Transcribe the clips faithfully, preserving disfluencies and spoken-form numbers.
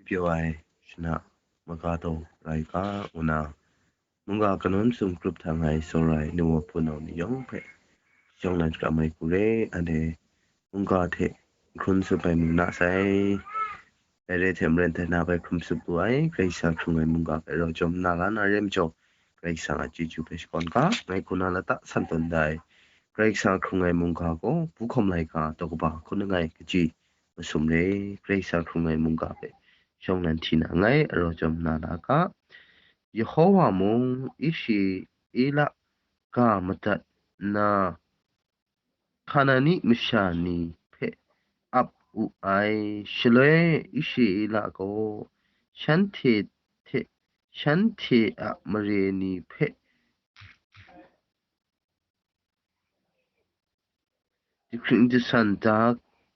Pyaw ai shana maga taw rai ga ngu na, mungga kanawn sum grup htang ai tsawra ai nu wa hpunau ni yawng hpe shawng na hkra mai hku re. Anhte mungga hte hkrum tsup ai mung na sai. Dai re ai hte maren dai na bai hkrum tsup lu ai, Karai Kasang hkrung ai mungga hpe rau jawm na la na re majaw, Karai Kasang a chyeju hpe shakawn ga, ngai hku na lata san tawn da ai. Karai Kasang hkrung ai mungga gaw, Buhkawm laika daw kaba hkun langai kaji masum re, Karai Kasang hkrung ai mungga hpe shawng nan hti na nngai, rau jawm na la ga. Yehowa mung Israela ga madat nna, Kanani masha ni hpe ap wu ai. Shaloi Israela gaw shanhte hte shanhte a mare ni hpe jahkring jasan da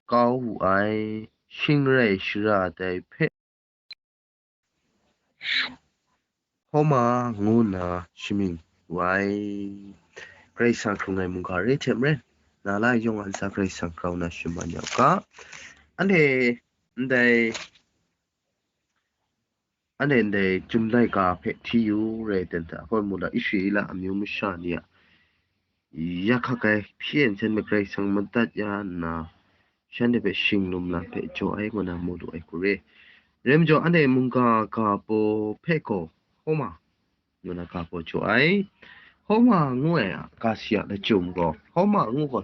kau wu ai, shing rai shara dai hpe Homa ngu nna shamying wu ai. Karai Kasang hkrung ai mungga re hte maren, na la yawng a ntsa Karai Kasang grau na shaman ya u ga. Anhte ndai, anhte ndai Chyum laika hpe hti yu rai ten hta, hkoi mula Israela amyu masha ni a ya hkak ai hpyi en hten hpe Karai Kasang madat ya nna, shanhte hpe shinglum lam hpe jaw ai ngu na mu lu ai hku re. Rai majaw, anhte mungga ga baw hpe gaw Homa ngu na ga baw jaw ai. Homa ngu ai a ga si a lachyum gaw, Homa ngu gaw,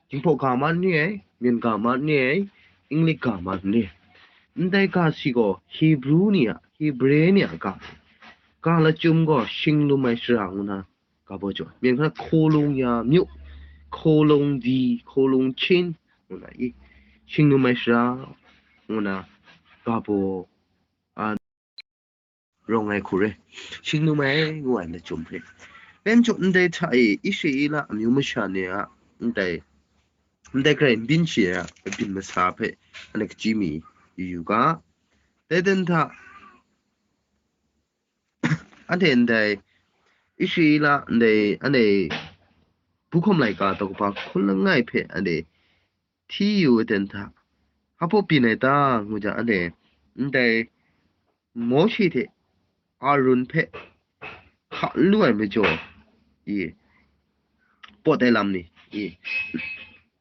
Jinghpaw ga ma n re ai, Myen ga ma n re ai, Inglik ga ma n re ai. Ndai ga si gaw Hebru ni a, Hebre ni a ga, ga lachyum gaw shinglum ai shara ngu na ga baw jaw ai. Myen hkra hkaw lung ya myu, hkaw lung di, hkaw lung hkyin, ngu na i, shinglum ai shara, ngu na ga baw, a, rawng ai hku re. Shinglum ai ngu ai lachyum hpe. Rai majaw, ndai hta e Israela amyu masha ni a, ndai, ndai Karai n byin shi ai a, byin masa hpe, anhte kaji mi yu yu ga. Dai dan hta, anhte ndai Israela ndai, anhte Buhkawm laika daw kaba hkun langai hpe anhte hti yu ai ten hta, hpa baw byin ai ta, ngu jang, anhte ndai Mawshe hte Arun hpe hka n lu ai majaw, i, pawt ai lam ni, i,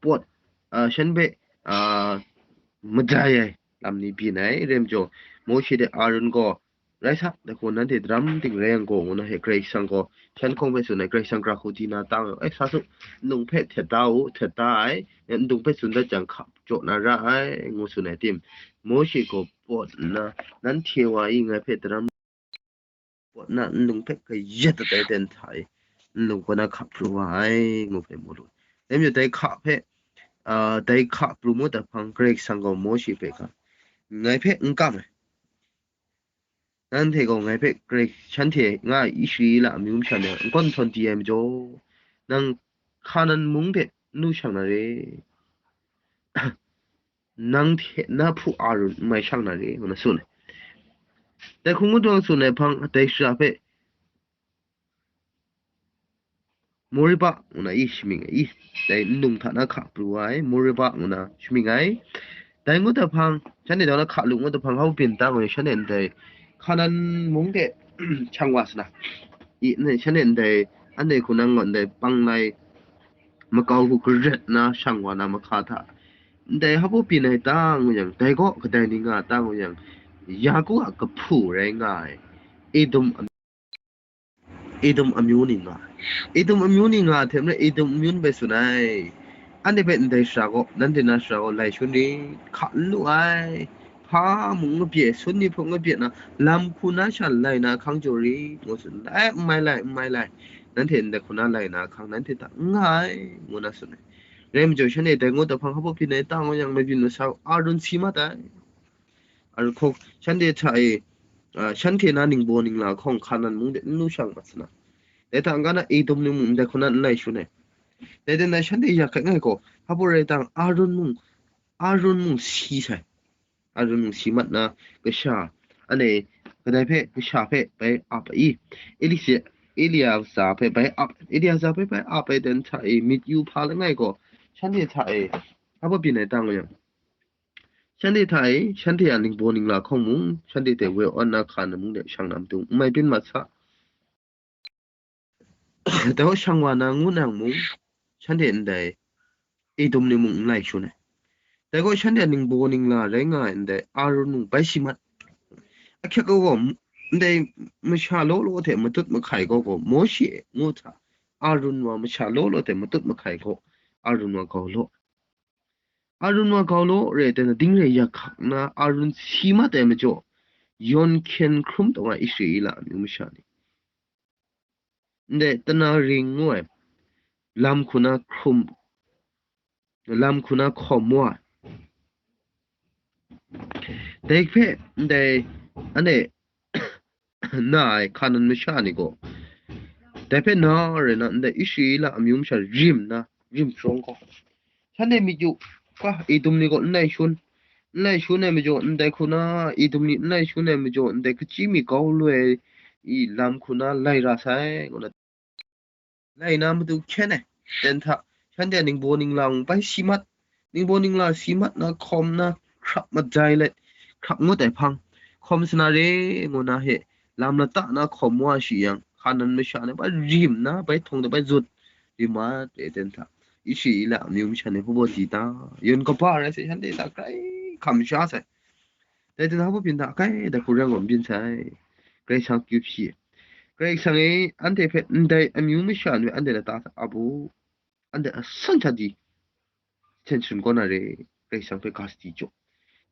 pawt, a, shan hpe, a, madai ai lam ni byin ai. Rai majaw, Mawshe hte Arun gaw, "Rai sa, dai hku nanhte daram ting rai yang gaw," ngu na he, Karai Kasang gaw hpyen hkawng hpe tsun ai, Karai Kasang gara hku di na tang, "E, sa su, ndung hpe htet da u, htet da ai, ndung hpe tsun dat jang, hka jaw na ra ai," ngu tsun ai tim, Mawshe gaw pawt nna, "Nanhte wa i ngai hpe daram pawt nna, ndung hpe kayat dat ai ten hta e, ndung kaw na hka pru wa ai," ngu hpe mu lu. Dai majaw, dai hka hpe, a, dai hka pru mut ai hpang, Karai Kasang gaw Mawshe hpe hka, "Ngai hpe n kam ai. Nanhte gaw ngai hpe Karai, shanhte nga Israela amyu masha ni a n kawn n htawn di ai majaw, nang Hkanan mung de n lu shang na re, nang hte na hpu Arun n mai shang na re," ngu na tsun ai. Dai hku ngu dawng tsun ai hpang, dai shara hpe Moriba ngu na i shamying ai, i, dai ndung hta na hka pru ai, Moriba ngu na shamying ai. Dai ngut ai hpang, shanhte daw na hka lu ngut ai hpang, hpa baw byin ta ngu yang, shanhte ndai Hkanan mung de shang wa sa na, i, shanhte ndai, anhte hku nang gaw ndai panglai makau hku garet na shang wa na mahka hta, ndai hpa baw byin ai ta ngu yang, dai gaw kadai ni nga ta ngu yang, Yaku a kahpu rai nga ai, Edom Edom amyu ni nga ai. Edom amyu ni nga ai hte maren, Edom amyu ni hpe tsun ai. Anhte hpe ndai shara gaw, nanhte na shara gaw lai shangun rit, hka n lu ai. Hpa mung n bye, sun ni hpung n bye na, lam hku na sha lai na ahkang jaw rit, ngu tsun ai. "E, n mai lai, n mai lai. Nanhte ndai hku na lai na ahkang, nanhte hta n nga ai," ngu na tsun ai. Rai majaw, shanhte dai ngut ai hpang hpa baw byin ai ta ngu yang, mabyin masa Arun si mat ai. Arun hkawng, shanhte hta e, a, shanhte na ningbaw ningla hkawng Hkanan mung de n lu shang mat sa na. Dai hta n-ga na Edom ni mung ndai hku na n lai shangun ai. Dai dan na shanhte ya hkrat ngai gaw, hpa baw rai tang, Arun mung, Arun mung si sai. Arun mung si mat na, kasha, anhte kadai hpe, kasha hpe bai ap ai. Elisa, Eliaza hpe bai ap, Eliaza hpe bai ap ai dan hta e, myit yu hpa langai gaw, shanhte hta e, hpa baw byin ai ta ngu yang, Shanhte hta e, shanhte a ningbaw ningla hkawng mung, shanhte hte woi awn na hka na mung de shang na matu, n mai byin mat sa. Dai gaw shang wa na ngu nang mung, shanhte ndai Edom ni mung n lai shun ai. Dai gaw shanhte a ningbaw ningla rai nga ai ndai Arun mung bai si mat. Ahkyak gaw, ndai masha law law hte matut mahkai gaw gaw, Mawshe ngu hta, Arun wa masha law law hte matut mahkai gaw, Arun wa gau law. Arun wa gau law, re ai ten, ding re yak hkak na Arun si mat ai majaw, yawn hkyen hkrum taw nga Israela amyu masha ni. Ndai tana ring ngu ai, lam hku na hkrum, lam hku na hkawm wa. Dai hpe, ndai, ane, na ai Kanan masha ni gaw, dai hpe na rai na, ndai Israela amyu masha rim na, rim sharawng gaw, shanhte myit yu, ka, Edom ni gaw n lai shun, n lai shun ai majaw, ndai hku na, Edom ni n lai shun ai majaw, ndai kachyi mi gau loi i lam hku na lai ra sai, ngu na, lai na matu hkyen ai, ten hta, shanhte a ningbaw ningla mung bai si mat, ningbaw ningla si mat na hkawm na, hkrap madai let, hkrap ngut ai hpang, hkawm sa na re, ngu na he, lam lata na hkawm wa shi yang, Kanan masha ni bai rim na, bai htawng de bai zut, rim mat e ten hta, Israela amyu masha ni hpabaw di ta, yawn kaba rai sai, shanhte hta grai hkam sha sai. Dai hte na hpa byin hta, kai, dai hku rai ngawm byin sai. Karai Kasang kyu hpyi. Karai Kasang e, anhte hpe ndai amyu masha ni anhte lata hta ap u. Anhte asan sha di, hten sharin kaw na re, Karai Kasang hpe ga sadi jaw.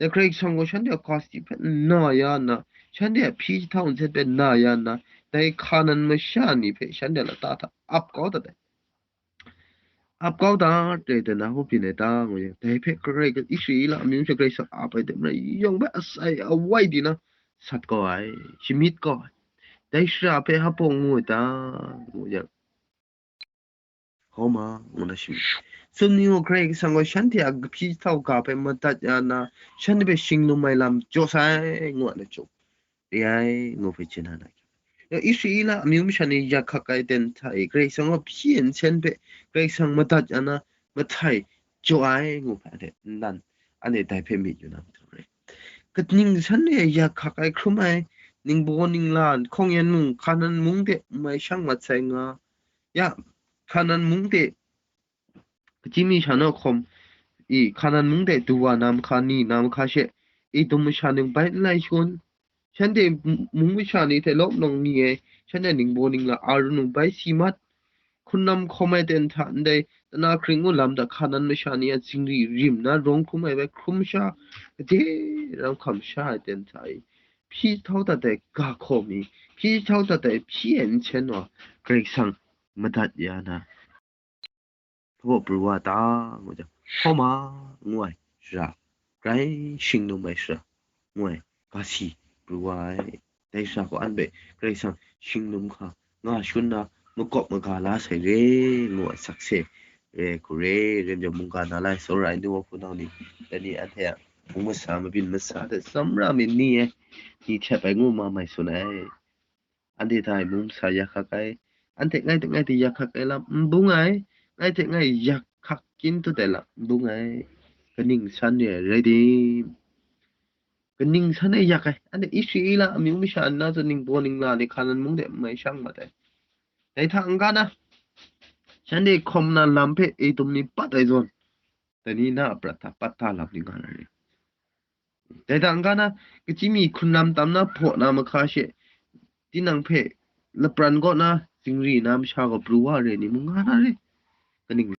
Dai Karai Kasang gaw shanhte a ga sadi hpe na ya nna, shanhte a hpyi jahtau nsen hpe na ya nna, dai Kanan masha ni hpe shanhte a lata hta ap kau dat ai. Ap kau dat, dai hte na hpa byin ai ta, ngu yang, dai hpe Karai Kasang, Israela amyu masha Karai Kasang ap ai hte maren, yawng bai asai awai di na sat kau ai, shamyit kau ai. Dai shara hpe hpa ngu ai ta, ngu yang, Homa, ngu na shing. Sumni gaw Karai Kasang gaw shanhte a kahpyi jahtau ga hpe madat ya na, shanhte hpe shinglum ai lam jaw sai, ngu ai na chyawm, re ai, ngu hpe chye na na. Ya, Israela amyu masha ni yak hkak ai ten hta e, Karai Kasang gaw hpyi ai nsen hpe Karai Kasang madat ya na, mahtai jaw ai, ngu hpe anhte nnan, anhte dai hpe myit yu na matu re. Kaning san e yak hkak ai hkrum ai, ningbaw ningla, hkawng yan mung, Kanan mung de n mai shang mat sai nga, ya, Kanan mung de, kachyi mi sha naw hkawm, i, Kanan mung de du wa na mahka ni, na mahka she, Edom masha ni bai n lai shun, shanhte m-, mung masha ni hte lawp nawng ni ai, shanhte ningbaw ningla Arun mung bai si mat, hkun lam hkawm ai ten hta ndai, tana hkring u lam hta Kanan masha ni a zingri rim na rawng hkrum ai bai hkrum sha, gade ram hkam sha ai ten hta e, hpyi jahtau dat ai ga hkawm i, hpyi jahtau dat ai hpyi ai nsen wa, Karai Kasang madat ya na, hpabaw pru wa ta, ngu jang, Homa ngu ai shara, grai shinglum ai shara, ngu ai ga si pru wa ai. Dai shara gaw anhte Karai Kasang shinglum hkra nga shun na, makawp maga la sai re, ngu ai sakse re hku re, rem jang mungga na lai tsawra ai nu wa hpunau ni, dai ni anhte a mung masa, mabyin masa hte tsamra myit ni e, ni htet bai ngu ma mai tsun ai. Anhte hta e mung masa yak hkak ai, anhte ngai hte ngai hte yak hkak ai lam n bung ai, ngai hte ngai yak hkak kyin tut ai lam n bung ai, kaning san re ai rai tim? Kaning san e yak ai, anhte Israela amyu masha nna zawn ningbaw ningla ni Kanan mung de n mai shang mat ai. Dai hta n-ga na, shanhte hkawm na lam hpe Edom ni pat ai zawn, dai ni na a prat hta pat hta lam ni nga na re. Dai hta n-ga na, kachyi mi hkun lam tam na hpaw na mahka she, tinang hpe lapran kaw na zingri na masha gaw pru wa re ni mung nga na re. Kaning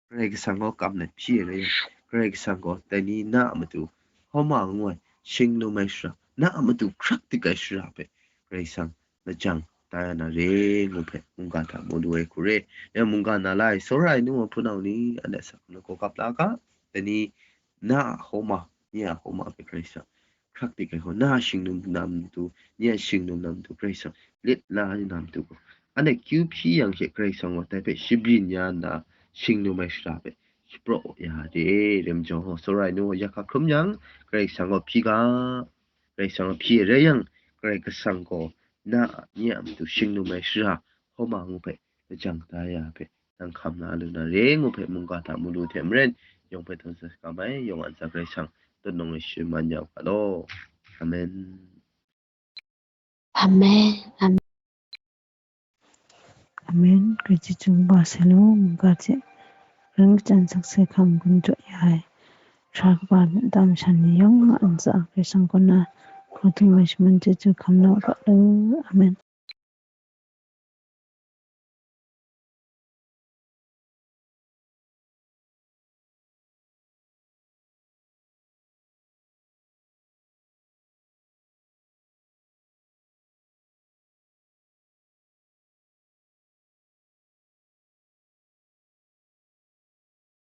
Karai Kasang gaw kam let hpyi ai rai yang, Karai Kasang gaw dai ni na a matu, Homa ngu ai, shinglum ai shara, na a matu hkrak dik ai shara hpe Karai Kasang lajang da ya na re, ngu hpe mungga hta mu lu ai hku re. Ya mungga na lai tsawra ai nu wa hpunau ni, anhte asak hkam na gaw kap la ga, dai ni na a Homa, nye a Homa hpe Karai Kasang hkrak dik ai gaw, na a shinglum na matu, nye a shinglum na matu Karai Kasang lit la ai na matu gaw, anhte kyu hpyi yang she Karai Kasang gaw dai hpe shabyin ya nna, shinglum ai shara hpe shapraw ya de, rem jang gaw, tsawra ai nu gaw yak hkak hkrum yang, Karai Kasang gaw hpyi ga, Karai Kasang gaw hpyi rai yang, Karai Kasang gaw na a, nye a matu shinglum ai shara, Homa ngu hpe lajang da ya hpe, nang hkam na lu na re, ngu hpe mungga hta mu lu hte maren, yawng hpe htawn sa kam ai, yawng a ntsa Karai Kasang tunung shaman ya u ga law. Amen. Amen. Amen. Amen. Grai chyeju kaba sai law, mungga hte, ran kachyan sakse hkam gun jaw ya ai, hkra kaba, nta masha ni yawng a ntsa Karai Kasang kaw na, hkau htum ai shaman chyeju hkam na u ga law. Amen.